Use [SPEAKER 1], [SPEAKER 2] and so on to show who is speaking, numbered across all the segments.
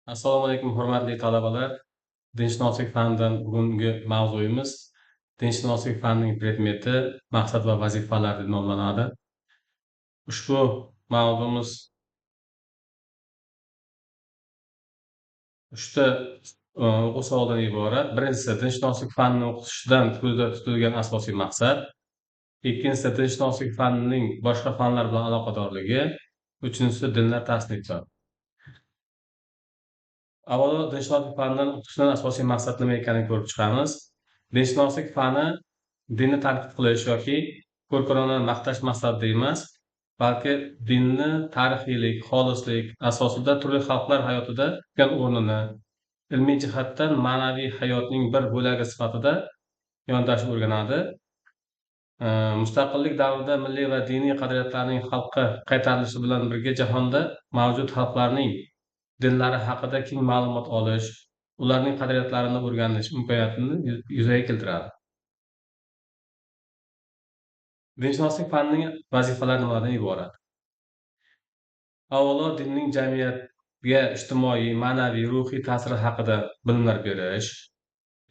[SPEAKER 1] Assalomu alaykum, hurmatli talabalar. Dinshunoslik fanidan bugungi mavzuyimiz dinshunoslik fanining predmeti, maqsad va vazifalar deb nomlanadi. Ushbu mavzumiz uchta o'quv savoldan iborat. Birinchisi, dinshunoslik fanini o'qitishdan ko'zda tutilgan asosiy maqsad. Ikkinchisi, dinshunoslik fanining boshqa fanlar bilan aloqadorligi. Uchinchisi, dinlar tasnifi. Avvalo dinshunoslik fanidan o'qitishdan asosiy maqsad nima ekanini ko'rib chiqamiz. Dinshunoslik fani dinni tanqid qilish yoki ko'rkorona maqtash maqsadida emas, balki dinni tarixiylik, xolislik asosida turli xalqlar hayotida tutgan o'rnini ilmiy jihatdan ma'naviy hayotning bir bo'lagi sifatida yondashib o'rganadi. Mustaqillik davrida milliy va diniy qadriyatlarning xalqqa qaytarilishi bilan birga jahonda mavjud xalqlarning dinlari haqida keng ma'lumot olish, ularning qadriyatlarini o'rganish imkoniyatini yuzaga keltiradi. Dinshunoslik fanining vazifalari nimalardan iborat? Avvalo, dinning jamiyatga ijtimoiy, ma'naviy, ruhiy ta'siri haqida bilimlar berish,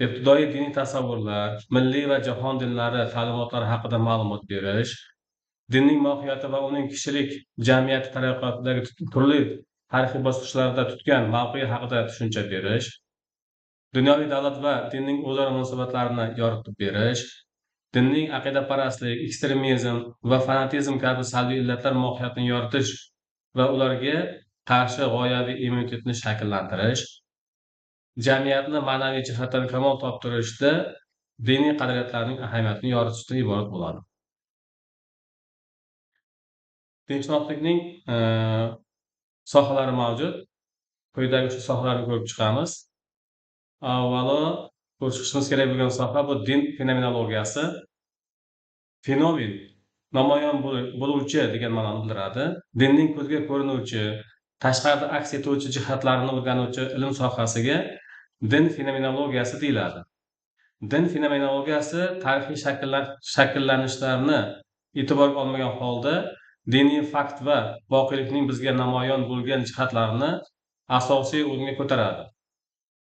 [SPEAKER 1] ibtidoiy diniy tasavvurlar, milliy va jahon dinlari ta'limotlari haqida ma'lumot berish, dinning mohiyati va uning kishilik jamiyati taraqqiyotidagi turli tarixiy bosqichlarda tutgan mavqei haqida tushuncha berish, dunyoviy davlat va dinning o'zaro munosabatlarini yoritib berish, dinning aqidaparastlik, ekstremizm va fanatizm kabi salbiy illatlar mohiyatini yoritish va ularga qarshi g'oyaviy immunitetni shakllantirish, jamiyatni ma'naviy jihatdan kamol toptirishda diniy qadriyatlarning ahamiyatini yoritishdan iborat bo'ladi. Dinshunoslikning sohalari mavjud. Quyidagi shu sohalarni ko'rib chiqamiz. Avvalo ko'rib chiqishimiz kerak bo'lgan soha bu din fenomenologiyasi. Fenomen namoyon bo'luvchi degan ma'noni bildiradi. Dinning ko'zga ko'rinuvchi, tashqarida aks etuvchi jihatlarini o'rganuvchi ilm sohasiga din fenomenologiyasi deyiladi. Din fenomenologiyasi tarixiy shakllanishlarni e'tiborga olmagan holda diniy fakt va voqelikning bizga namoyon bo'lgan jihatlarini asosiy o'ringa ko'taradi.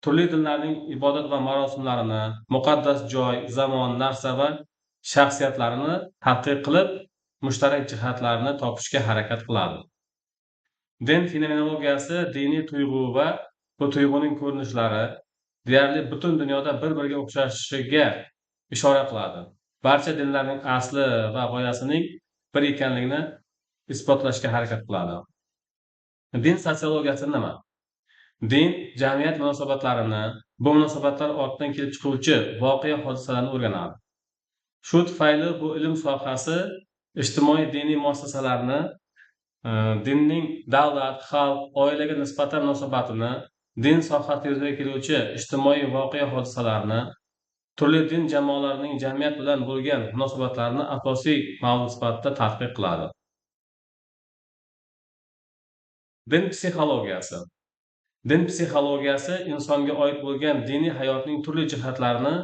[SPEAKER 1] Turli dinlarning ibodat va marosimlarini, muqaddas joy, zamon, narsa va shaxsiyatlarini tadqiq qilib, mushtarak jihatlarni topishga harakat qiladi. Din fenomenologiyasi diniy tuyg'u va bu tuyg'uning ko'rinishlari deyarli butun dunyoda bir-biriga o'xshashiga ishora qiladi. Barcha dinlarning asli va g'oyasining bir ekanligini isbotlashga harakat qiladi. Din sotsiologiyasi nima? Din jamiyat munosabatlarini, bu munosabatlar ortidan kelib chiquvchi voqea hodisalarni o'rganadi. Shu tufayli bu ilm sohasi ijtimoiy diniy muassasalarni, dinning davlat, xalq, oilaga nisbatan munosabatini, din sohasida yuzaga keluvchi ijtimoiy voqea hodisalarni, turli din jamoalarining jamiyat bilan bo'lgan munosabatlarini asosiy mavzu sifatida tadqiq qiladi. Din psixologiyasi. Din psixologiyasi insonga oid bo'lgan diniy hayotning turli jihatlarini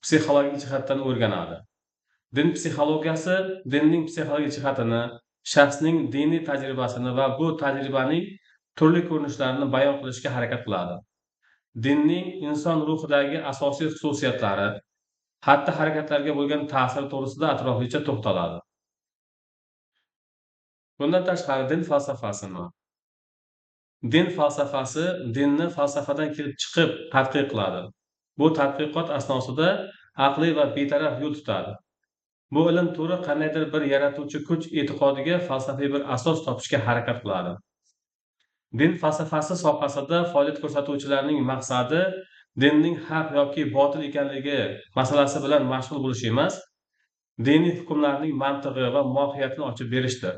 [SPEAKER 1] psixologik jihatdan o'rganadi. Din psixologiyasi dinning psixologik jihatini, shaxsning diniy tajribasini va bu tajribaning turli ko'rinishlarini bayon qilishga harakat qiladi. Dinning inson ruhidagi asosiy xususiyatlari, xatti-harakatlarga bo'lgan ta'siri to'g'risida atroflicha to'xtaladi. Bundan tashqari din falsafasi nima? Din falsafasi dinni falsafadan kelib chiqib tadqiq qiladi. Bu tadqiqot asnosida aqliy va betaraf yo'l tutadi. Bu ilm turi qandaydir bir yaratuvchi kuch e'tiqodiga falsafiy bir asos topishga harakat qiladi. Din falsafasi sohasida faoliyat ko'rsatuvchilarning maqsadi dinning haq yoki botil ekanligi masalasi bilan mashg'ul bo'lish emas, diniy hukmlarning mantig'i va mohiyatini ochib berishdir.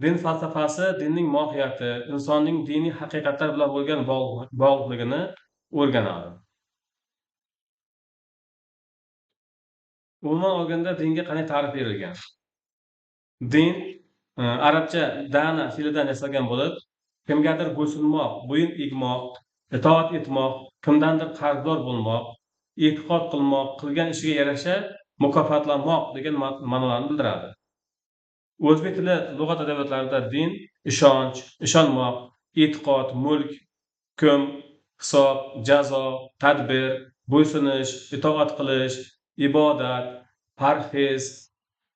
[SPEAKER 1] Din falsafasi dinning mohiyati, insonning diniy haqiqatlar bilan bo'lgan bog'liqligini o'rganadi. Umuman olganda dinga qanday ta'rif berilgan? Din arabcha dana fe'lidan yasalgan bo'lib, kimgadir bo'ysunmoq, bo'yin egmoq, itoat etmoq, kimdandir qarzdor bo'lmoq, e'tiqod qilmoq, qilgan ishiga yarasha mukofotlanmoq degan ma'nolarni bildiradi. O'zbek tili lug'at adabiyotlarida din ishonch, ishonmoq, e'tiqod, mulk, Hukm, hisob, jazo, tadbir, bo'ysunish, itoat qilish, ibodat, parhez,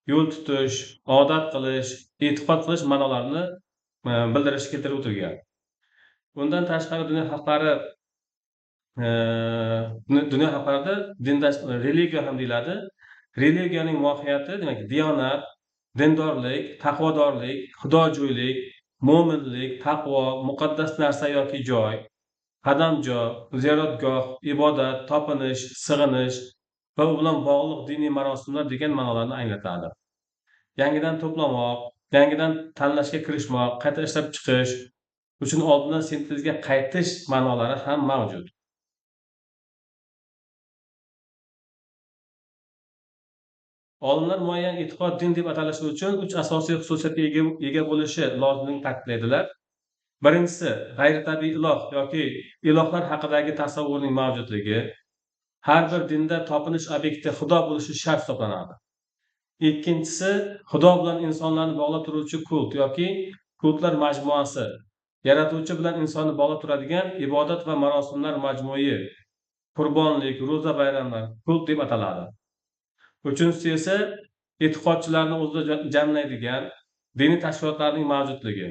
[SPEAKER 1] yo'l tutish, odat qilish, e'tiqod qilish ma'nolarini bildirishi keltirib o'tilgan. Bundan tashqari dunyo xalqlarida dinda religiya ham deyiladi. Religiyaning mohiyati demak diyonat, dindorlik, taqvodorlik, xudojo'ylik, mo'minlik, taqvo, muqaddas narsa yoki joy, qadamjo, ziyoratgoh, ibodat, topinish, sig'inish va u bilan bog'liq diniy marosimlar degan ma'nolarni anglatadi. Yangidan to'plamoq, yangidan tanlashga kirishmoq, qayta ishlab chiqish uchun oldindan sintezga qaytish ma'nolari ham mavjud. Olimlar muayyan e'tiqod din deb atalishi uchun 3 asosiy xususiyatga ega bo'lishi lozimligini ta'kidlaydilar. Birinchisi, g'ayritabiiy iloh yoki ilohlar haqidagi tasavvurning mavjudligi. Har bir dinda topinish obyekti Xudo bo'lishi shart hisoblanadi. Ikkinchisi, Xudo bilan insonlarni bog'lab turuvchi kult yoki kultlar majmuasi, yaratuvchi bilan insonni bog'lab turadigan ibodat va marosimlar majmui, qurbonlik, ro'za bayramlar kult deb ataladi. Uchinchisi esa e'tiqodchilarni o'zida jamlaydigan diniy tashkilotlarning mavjudligi.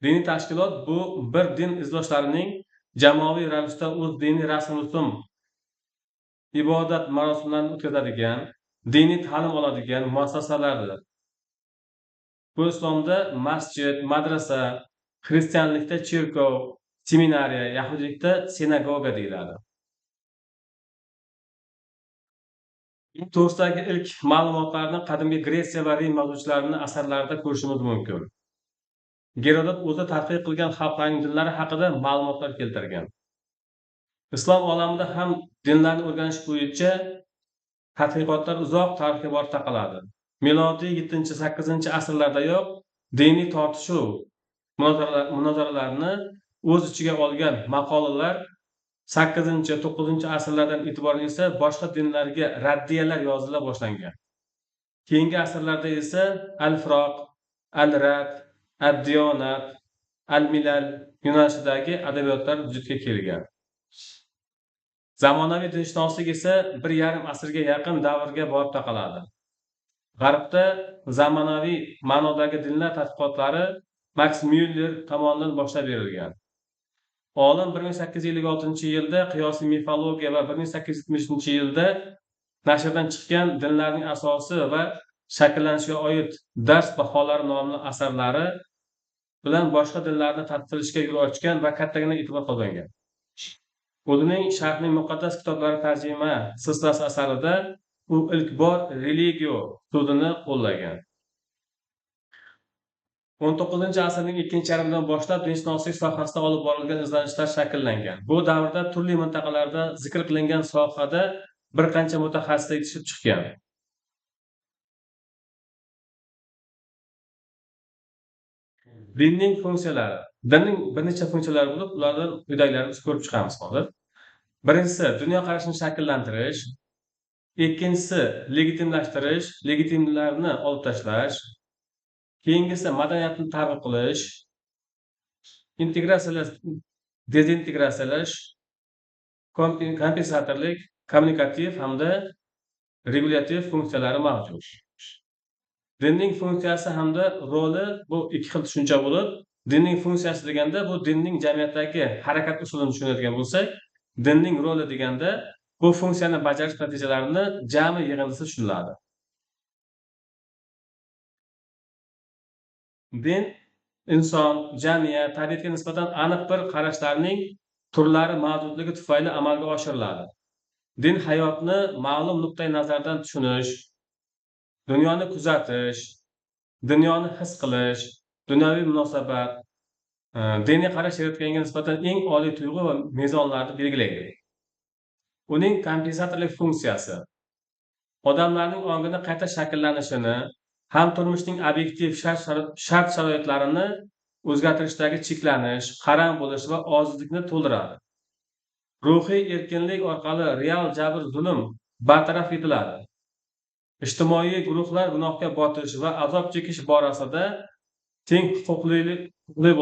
[SPEAKER 1] Diniy tashkilot bu bir din izdoshlarining jamoaviy ravishda o'z diniy rasm-rusum, ibodat marosimlarini o'tkazadigan, diniy ta'lim oladigan muassasalardir. Bu islomda masjid, madrasa, xristianlikda cherkov, seminariya, yahudiylikda sinagoga deyiladi. To'g'risidagi ilk ma'lumotlarni qadimgi Gretsiya va Rim yozuvchilarining asarlarida ko'rishimiz mumkin. Gerodot o'zi tadqiq qilgan xalqlarning dinlari haqida ma'lumotlar keltirgan. Islom olamida ham dinlarni o'rganish bo'yicha tadqiqotlar uzoq tarixga borib taqaladi. Milodiy 7-8 asrlardayoq diniy tortishuv munozaralarni o'z ichiga olgan maqolalar 8-9 asrlardan e'tiboran esa boshqa dinlarga raddiyalar yozila boshlangan. Keyingi asrlarda esa al-Firoq, al-Rad, ad-Diyonat, al-Milal yo'nalishidagi adabiyotlar vujudga kelgan. Zamonaviy dinshunoslik esa 1,5 asrga yaqin davrga borib taqaladi. G'arbda zamonaviy ma'nodagi dinlar tadqiqotlari Max Müller tomonidan boshlab berilgan. Olim 1856-yilda qiyosiy mifologiya va 1870-yilda nashrdan chiqqan dinlarning asosi va shakllanishiga oid dars baholari nomli asarlari bilan boshqa dinlarni tadqiq qilishga yo'l ochgan va kattagina e'tibor qozongan. O'zining Sharqning muqaddas kitoblari tarjima silsilasi asarida u ilk bor religio so'zini qo'llagan. 19-asrning ikkinchi yarmidan boshlab dinshunoslik sohasida olib borilgan izlanishlar shakllangan. Bu davrda turli mintaqalarda zikr qilingan sohada bir qancha mutaxassislar yetishib chiqqan. Dinning funksiyalari. Dinning bir necha funksiyalari bo'lib, ulardan quyidagilarini biz ko'rib chiqamiz hozir. Birinchisi, dunyoqarashni shakllantirish. Ikkinchisi, legitimlashtirish, legitimlarni olib tashlash. Keyingisi, madaniyatni targ'ib qilish, integratsiyalash, dezintegratsiyalash, kompensatorlik, kommunikativ hamda regulyativ funksiyalari mavjud. Dinning funksiyasi hamda roli bu ikki xil tushuncha bo'lib, dinning funksiyasi deganda bu dinning jamiyatdagi harakat usulini tushunadigan bo'lsak, dinning roli deganda bu funksiyani bajarish natijalarini jami yig'indisi tushuniladi. Din inson, jamiyat, tabiatga nisbatan aniq bir qarashlarning turlari mavjudligi tufayli amalga oshiriladi. Din hayotni ma'lum nuqtai nazardan tushunish, dunyoni kuzatish, dunyoni his qilish, dunyoviy munosabat, diniy qarash yaratganga nisbatan eng oliy tuyg'u va mezonlarni belgilaydi. Uning kompensatorlik funksiyasi odamlarning ongini qayta shakllanishini, ham turmushning obyektiv shart-sharoitlarini o'zgartirishdagi cheklanish, qaram bo'lish va ojizlikni to'ldiradi. Ruhiy erkinlik orqali real jabr-zulm bartaraf etiladi. Ijtimoiy guruhlar gunohga botish va azob chekish borasida teng huquqli bo'ladi.